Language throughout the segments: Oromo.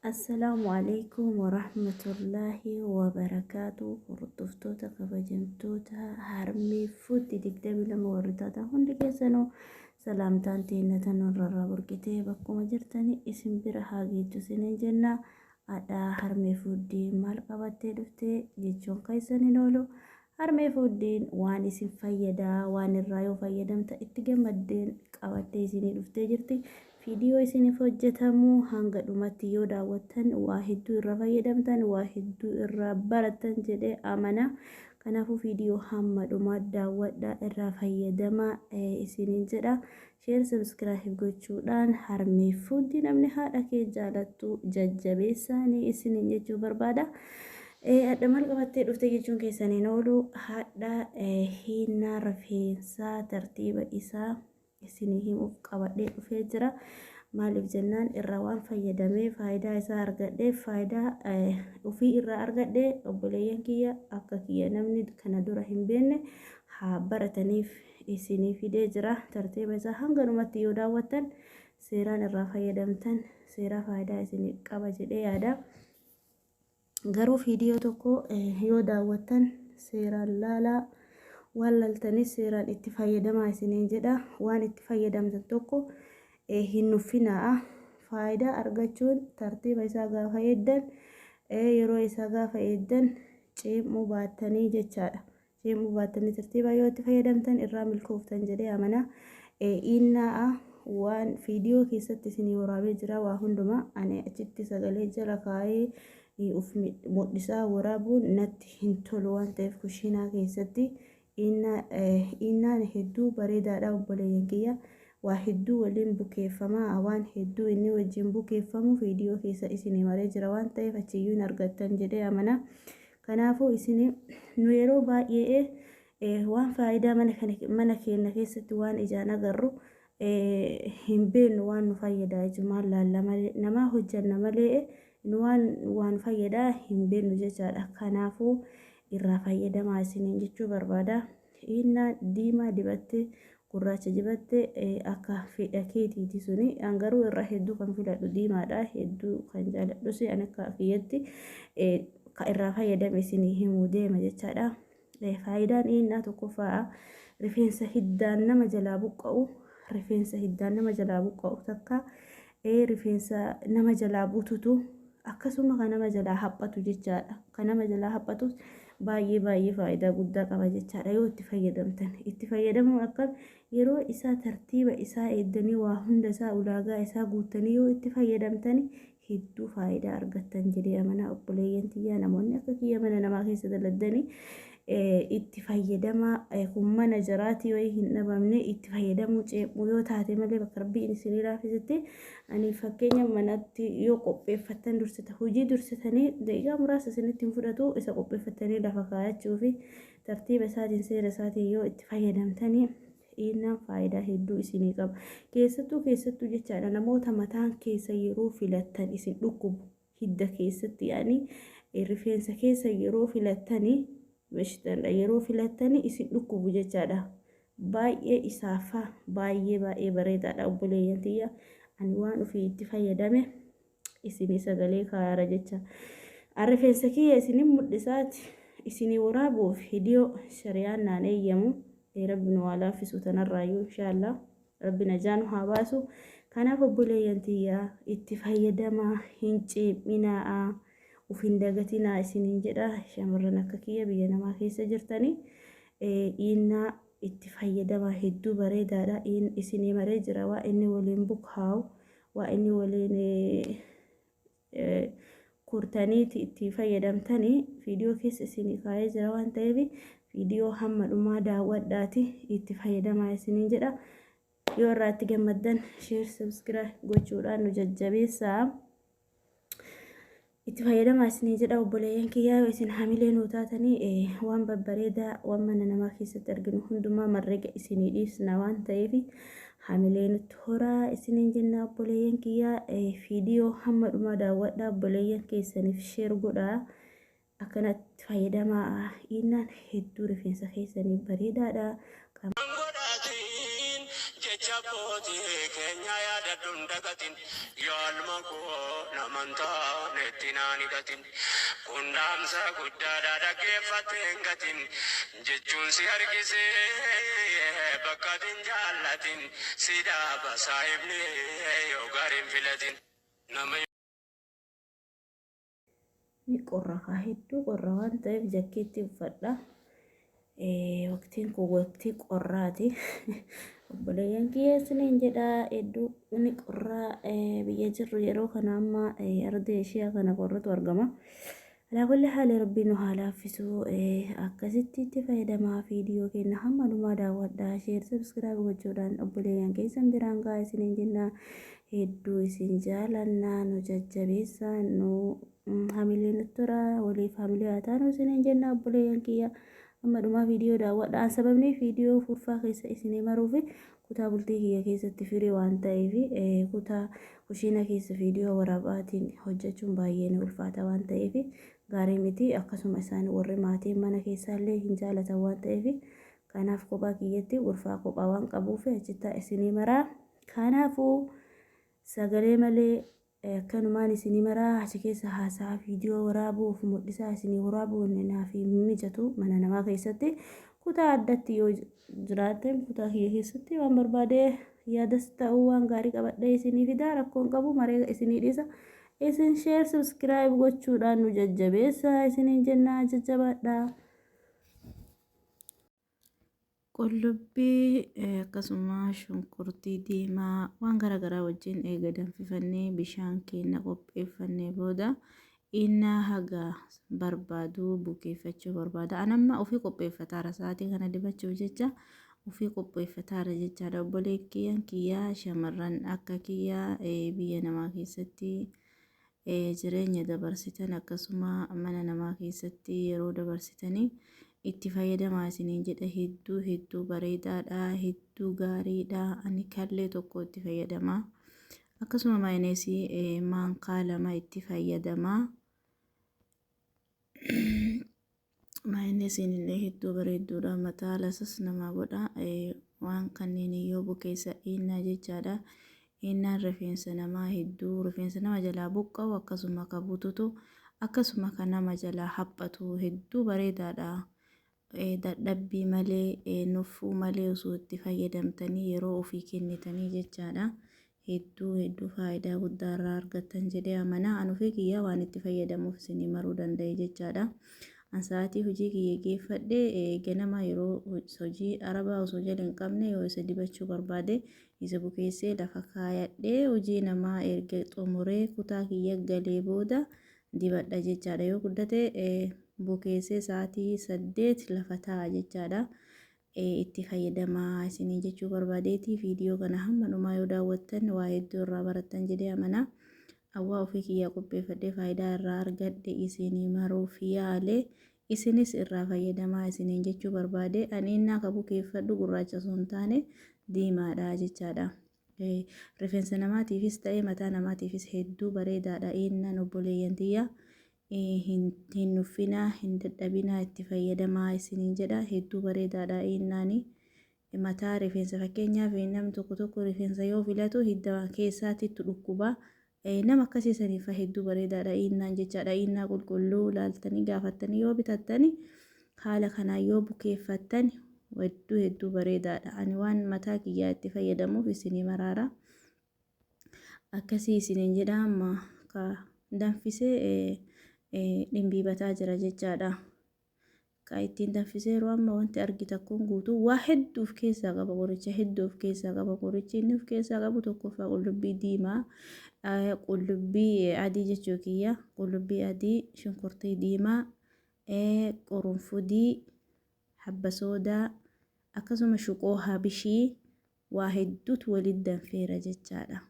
Assalaamu Aleykum Warahmatullaahi Wabarakaatu. Hordoftoota kabajamtoota harmee fuutti 22 warri taatan hundi keessanuu salaamtaan teenna tanarraa burqitee bakkuma jirtani isin bira haa geettu isiniin jenna. Adhaa harmee fuuddii maal qabattee dhuftee jechuun keessan hin oolu. Harmee fuuddiin waan isin fayyadaa waan irraa yoo fayyadamta itti gammaddeen qabattee isinii dhuftee jirti. Viidiyoo isiniif hojjetamu hanga dhumatti yoo daawwattan waa hedduu irraa fayyadamtan, waa hedduu irraa barattan jedhee amana. Kanaafuu viidiyoo hamma dhumaa daawwadhaa, irraa fayyadamaa isiniin jedha. Share, subscribe gochuudhaan harmee fuuddi namni haadha kee jaalattu jajjabeessaanii isiniin jechuu barbaada. Hadha maal qabattee dhufte jechuun keessaniin oolu, hadha hiinnaa rifeensaa tartiiba isaa isinii himuuf qabadhee dhufee jira. Maaliif jennaan irraa waan fayyadamee faayidaa isaa argadhee, faayidaa ofii irraa argadhee, obboleeyyan kiyya akka kiyya namni kana dura hin beekne haa barataniif isinii fidee jira. Tartiiba isaa hanga dhumatti yoo daawwattan seeraan irraa fayyadamtan, seeraa faayidaa isinii qaba jedhee yaada. Garuu viidiyoo tokko yoo daawwattan seeraan laalaa, waan laltanis seeraan itti fayyadamaa isiniin jedha. Waan itti fayyadamtan tokko hin nuffinaa. Faayidaa argachuun tartiiba isaa gaafa eeddan, yeroo isaa gaafa eeddan ceemuu baattanii jechaadha. Ceemuu baattanii tartiiba yoo itti fayyadamtan irraa milkooftan jedhee amana. Innaa waan viidiyoo keessatti isinii waraabee jira waa hundumaa, ani achitti sagalee jala kaa'ee uf mul'isaa waraabuun natti hin tolu waan ta'eef kushiinaa keessatti. Innaan hedduu bareedaadha obboleeyyan kiyya. Waa hedduu waliin bukeeffamaa, waan hedduu inni wajjin bukeeffamu viidiyoo keessa isinii maree jira waan ta'eef achiyyuu hin argattan jedhee amana. Kanaafuu isin nu yeroo baay'ee waan faayidaa mana keenya keessatti waan ijaan agarru hin beeknu, waan nu fayyadaa jechuun laalla malee, namaa hojjanna malee nu waan fayyadaa hin beeknu jechaadha. Kanaafuu irraa fayyadamaa isiniin jechuu barbaada. Innaan diimaa dibattee, gurraacha dibattee, akka fedha keetiiti suni. Garuu irraa hedduu kan filadhu diimaadha. Hedduu kan jaaladhus ani akka kiyyatti kan irraa fayyadame isinii himuu deema jechaadha. Faayidaan innaa tokkoffaa rifeensa hiddaan nama jalaa buqqa'u, rifeensa hiddaan nama jalaa buqqa'u takka rifeensa nama jalaa bututu, akkasuma kan nama jalaa haphatu jechaadha. Kan nama jalaa haphatus baay'ee baay'ee faayidaa guddaa qaba jechaadha yoo itti fayyadamtan. Itti fayyadamuun akkam? Yeroo isaa tartiiba isaa eeddanii, waa hunda isaa ulaagaa isaa guuttanii yoo itti fayyadamtani hedduu faayidaa argattan jedhee amanaa. Obboleeyyan tiyyaa, namoonni akka kiyya mana namaa keessa daladdanii itti fayyadamaa. Kun mana jiraatii wayii hin dhabamne itti fayyadamuu ceephuu yoo taate malee, bakka rabbiin isinii laafisitti. Ani fakkeenya manatti yoo qopheeffattan dursita hojii dursitanii daqiiqaa muraasa isinitti hin fudhatu isa qopheeffattanii lafa kaayachuu fi tartiiba isaatiin, seera isaatiin yoo itti fayyadamtanii innaan faayidaa hedduu isinii qaba. Keessattuu keessattuu jechaadha, namoota mataan keessa yeroo filattan isin dhukkubu, hidda keessatti yaani rifeensa keessa yeroo filattanii, yeroo filattanii isin dhukkubu jechaadha. Baay'ee isaafaa baay'ee baay'ee bareedaadha obboleeyyan tiyya. Ani waan ofii itti fayyadame isinii sagalee kaayara jecha. Rifeensa kiyya isinin mul'isaati isinii waraabuuf hidiyoo shariyaan naan eeyyamu. Rabbi nu haa laaffisu tanarraayyuu, inshaallah rabbi najaa nu haa baasu. Kanaaf obboleeyyan tiyyaa, itti fayyadamaa, hin ceephinaa, uf hin dagatinaa isiniin jedha. Shamarran akka kiyya biyya namaa keessa jirtanii innaa itti fayyadamaa, hedduu bareedaadha. Isinii maree jira waa inni waliin bukaa'u, waa inni waliin kurtaniiti itti fayyadamtanii viidiyoo keessa isinii kaa'ee jira waan ta'eef viidiyoo hamma dhumaa daawwadhaati itti fayyadamaa isiniin jedha. Yoo irraa itti gammaddan share, subscribe gochuudhaan nu jajjabeessaa. Itti fayyadamaa isinii jedha obboleeyyan kiyyaa. Yoo isin hamilee nuu taatanii waan babbareedaa, waan mana namaa keessatti arginu hundumaa marreega isinii dhiisna waan ta'eef hamilee nutti horaa isiniin jenna obboleeyyan kiyyaa. Viidiyoo hamma dhumaa daawwadhaa, obboleeyyan keessaniif share godhaa. Akkanatti fayyadamaa, innaan hedduu rifeensa keessanii bareedaadha. Godhaatiin jecha. Jecha abbootii keenyaa yaadadhu hin dagatin. Yaa ilma koo naman taanetti naan hidhatin. Kun dhaamsa guddaadha dhaggeeffattee hin gatin. Jechuun si argisee bakka ati hin jaallatin. Si dhaaba saahibni yoo gaariin filatin. Nama Ni qorra kaa hedduu qorra waan ta'eef jakkeetti uffadha. Waqtiin kun waqtii qorraati. Obboleeyyan kiyya isiniin jedha hedduu ni qorraa biyya jirru yeroo kana amma ardii ishiyaa kana qorratu argama. Alaa kulli haali rabbiin nu haa laaffisu akkasitti itti fayyadamaa viidiyoo keenya hamma dhumaa daawwadhaa sheer sabskiraayib gochuudhaan obboleeyyan keessan biraan gahaa isiniin jenna hedduu isin jaalannaa nu jajjabeessaa nu hamilee nutti tora waliif hamilee haa taanu isiniin jenna obboleeyyan kiyya amma dhumaa viidiyoo daawwadha an sababni viidiyoo furfaa keessa isinii maruufi kutaa bultii kiyya keessatti firii waan ta'eef kutaa kushiina keessa viidiyoo waraabaatiin hojjechuun baay'ee ni ulfaata waan ta'eef gaarii miti akkasuma isaan warri maatiin mana keessaallee hin jaalatan waan ta'eef kanaaf kophaa kiyyatti gurfaa kophaa waan qabuuf achittaa isinii maraa kanaafuu sagalee malee akkanumaan isinii maraa achi keessa haasaa viidiyoo waraabuuf mul'isaa isinii waraabuun naaf hin mijatu mana namaa keessatti kutaa addatti yoo jiraate kutaa kiyya keessatti waan barbaade yaadas ta'uu waan gaarii qabadhee isinii fidaa rakkoon qabu maree isinii dhiisa isin sheer subscribe gochuudhaan nu jajjabeessa isiniin jennaa jajjabaadhaa. Qullubbii akkasuma shunkurtii diimaa waan garaagaraa wajjin eega danfifannee bishaan keenya qopheeffannee booda innaa haga barbaadu bukeeffachuu barbaada. An amma ofii qopheeffataara sa'aatii kana dibachuuf jecha ofii qopheeffataara jechaadha. Obboleen kiyyan kiyyaa shamarran akka kiyyaa biyya namaa keessatti jireenya dabarsitan akkasuma mana namaa keessatti yeroo dabarsitanii itti fayyadamaa isiniin jedha. Hedduu hedduu bareedaadha, hedduu gaariidha. Ani kallee tokko itti fayyadamaa, akkasuma maayineesii maankaa 2 itti fayyadamaa. Maayineesiin illee hedduu bareedduudha, mataa lasas namaa godha. Waan kanneen yoo bukeessa innaa jechaadha. Innaan rifeensa namaa hedduu rifeensa nama jalaa buqqa'u akkasuma ka bututu akkasuma ka nama jalaa haphatu hedduu bareedaadha. Dadhabbii malee nuffuu malee osoo itti fayyadamtanii yeroo ofii kennitanii jechaadha. Hedduu hedduu faayidaa guddaa irraa argattan jedhee amana. An ofii kiyyaa waan itti fayyadamuuf isinii maruu danda'e jechaadha. An sa'aatii hojii kiyya geeffadhe ganama yeroo hojii arabaa osoo jala hin qabne yoo isa dibachuu barbaade isa bukeessee lafa kaayadhee hojii namaa erga xumuree kutaa kiyya galee booda dibadha jechaadha. Yoo guddate bukeessee sa'aatii 8 lafa taa'a jechaadha. Itti fayyadamaa isinii jechuu barbaadeeti. Viidiyoo kana hamma dhumaa yoo daawwattan waa hedduu irraa barattan jedhee amana. Awwaa ofii kiyyaa qopheeffadhee faayidaa irraa argadhe isinii maruuf yaale isinis irraa fayyadamaa isiniin jechuu barbaade. Ani innaa ka bukeeffadhu gurraacha osoo hin taane diimaadha jechaadha. Rifeensa namaatiifis ta'ee mataa namaatiifis hedduu bareedaadha innaan obboleeyyan tiyya. Hin nuffinaa, hin dadhabinaa, itti fayyadamaa isiniin jedha. Hedduu bareedaadha innaani mataa rifeensa. Fakkeenyaaf namni tokko tokko rifeensa yoo filatu hidda keessaatitti dhukkuba. Nama akkasii saniif hedduu bareedaadha innaan jechaadha. Innaa qulqulluu laaltanii gaafattanii yoo bitattani haala kanaan yoo bukeeffattan hedduu hedduu bareedaadha. Ani waan mataa kiyyaa itti fayyadamuuf isinii maraara. Akkasii isiniin jedha. Amma ka danfisee dhimbiibataa jira jechaadha. Ka ittiin danfiseeru amma wanti argitan kun guutuu waa hedduu of keessaa qaba. Qoricha hedduu of keessaa qaba. Qorichi inni of keessaa qabu tokkoffaa qullubbii diimaa, qullubbii adii jechuu kiyya, qullubbii adii, shunkurtii diimaa, qurunfudii, habba soodaa, akkasuma shuqoo habishii waa hedduutu walitti danfeera jechaadha.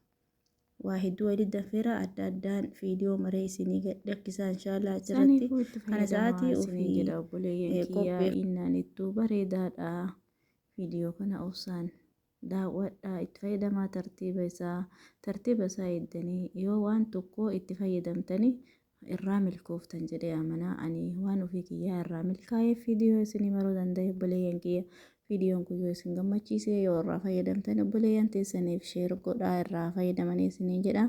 Waa hedduu walitti danfeera adda addaan viidiyoo maree isinii gadhakkisaa inshaallah achirratti. Saniifuu itti Kana fayyadamaa sa'aatii isinii ofii jedha obboleeyyan kiyyaa qophee innaan hedduu bareedaadha. Viidiyoo kana obsaan daawwadhaa itti fayyadamaa tartiiba isaa eegdanii yoo waan tokko itti fayyadamtanii irraa milkooftan jedhee amanaa. Ani waan ofii kiyyaa irraa milkaa'eef viidiyoo isinii maruu danda'e obboleeyyan kiyya. Viidiyoon kun yoo isin gammachiise, yoo irraa fayyadamtan, obboleeyyan teessaniif share godhaa, irraa fayyadamanii isiniin jedha.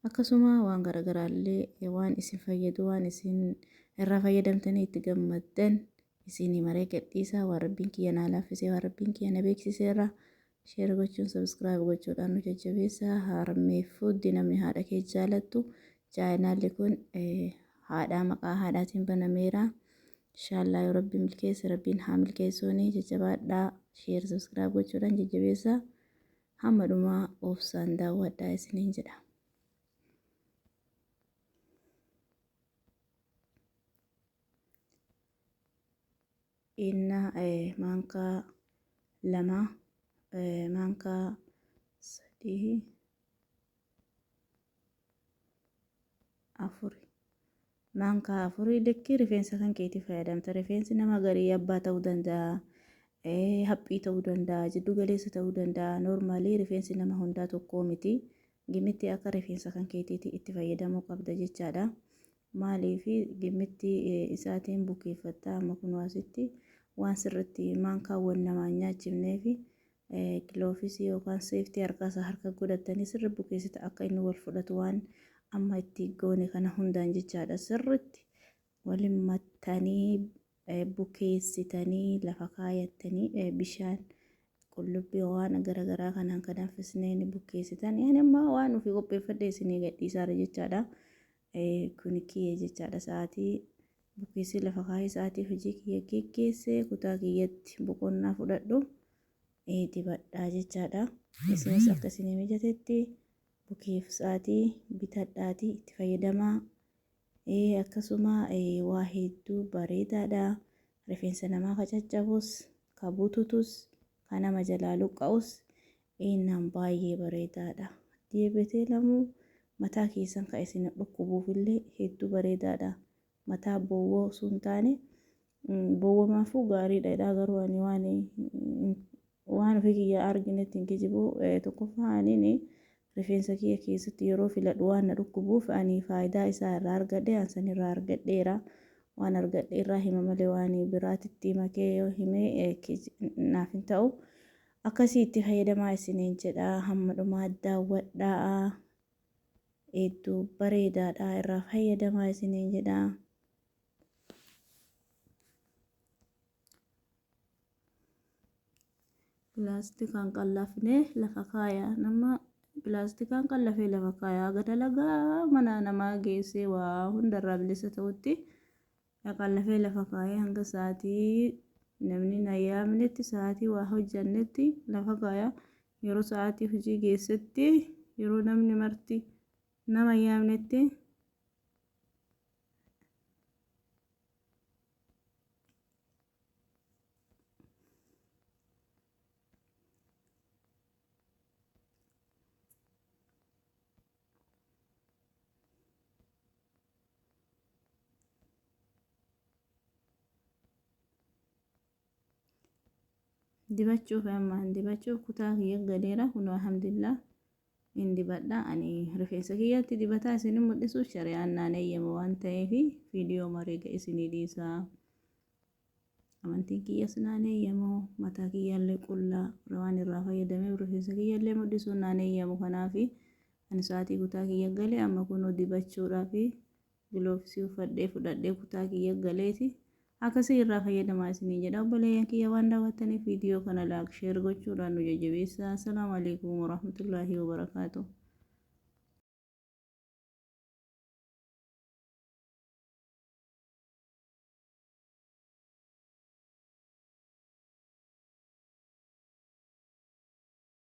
Akkasuma waan garaagaraallee, waan isin fayyadu, waan isin irraa fayyadamtanii itti gammaddan isinii maree gadhiisaa. Waan Rabbiin kiyya naa laaffisee, waan Rabbiin kiyya na beeksiseerra share gochuun, subscribe gochuudhaan nu jajjabeessa. Harmee Fuuddi, namni haadha kee jaalattu, chaanaalli kun haadhaa maqaa haadhaatiin banameera. Inshaallaa yoo Rabbi milkeesse, Rabbiin haa milkeessuuni. Jajjabaadhaa, share, subscribe gochuudhaan jajjabeessa. Hamma dhumaa obsaan daawwadhaa isiniin jedha. Inna maankaa 2, maankaa 3, 4, maankaa 4, likkii rifeensa kan keetii fayyadamta. Rifeensi nama garii abbaa ta'uu danda'a, haphii ta'uu danda'a, jiddu galeessa ta'uu danda'a. Normally rifeensi nama hundaa tokkoo miti. Gimitti akka rifeensa kan keetiiti itti fayyadamuu qabda jechaadha. Maaliif gimitti isaatiin bukeeffattaa? Amma kun asitti waan sirritti maankaawwan namaan nyaachifneefi giloofisii yookaan safety harkaasaa harka godhatanii sirri bukeessita, akka inni wal fudhatu waan amma itti goone kana hundaan jechaadha. Sirritti waliin mattanii bukeessitanii lafa kaayattanii, bishaan qullubbii waan garaagaraa kanaan kan danfisnee ni bukeessitan. Yani amma waan ofii qopheeffadhe isinii gadhiisaara jechaadha. Kun kiyya jechaadha. Sa'aatii bukeessee lafa kaayee, sa'aatii hojii kiyya geggeessee kutaa kiyyatti boqonnaa fudhadhu dibadhaa jechaadha. Isinis akka isinii mijatetti bukeessaatii bitadhaatii itti fayyadamaa. Akkasuma waa hedduu bareedaadha. Rifeensa namaa ka caccabus, ka bututus, ka nama jalaa luqqa'us innaan baay'ee bareedaadha. Deebitee lamuu mataa keessan ka isin dhukkubuufillee hedduu bareedaadha. Mataa boowwoo osoo hin taane, boowwamaafuu gaariidha. Garuu ani waan ofii kiyya arginetti hin kijibu. Tokkoffaa, aniin rifeensa kiyya keessatti yeroo filadhu waan na dhukkubuuf, ani faayidaa isaa irraa argadhe, an san irraa argadheera. Waan argadhe irraa hima malee waan biraatitti makee yoo hime naaf hin ta'u. Akkasii itti fayyadamaa isiniin jedha. Hamma dhumaa daawwadhaa. Hedduu bareedaadha, irraa fayyadamaa isiniin jedha. Pilaastikaan qallafnee lafa kaaya. Nama pilaastikaan qallafee lafa kaaya. Haga dalagaa mana namaa geessee waa hundarraa bilisa ta'utti qallafee lafa kaayee, hanga sa'aatii namni na yaamnetti, sa'aatii waa hojjannetti lafa kaaya. Yeroo sa'aatii hojii geessetti, yeroo namni marti nama yaamnetti dibachuuf, ammaan dibachuuf kutaa kiyya galeera. Kun alhamdulillah hin dibadha. Ani rifeensa kiyyatti dibataa isin mul'isu shari'aan naan eeyyamu waan ta'eef viidiyoo mareega isinii dhiisaa. Amantiin kiyyas naan eeyyamu, mataa kiyyaallee qullaa waan irraa fayyadameef rifeensa kiyyallee mul'isuun naan eeyyamu. Kanaaf ani sa'aatii kutaa kiyya galee, amma kunoo dibachuudhaaf giloofsii uffadhee fudhadhee kutaa kiyya galeeti akkasii irraa fayyadamaa isinii jedha. Obboleeyyan kiyya, waan daawwattaniif viidiyoo kana like, share gochuudhaan nu jajjabeessaa. Assalaamu alaikum warahmatullaahi wabarakaatu.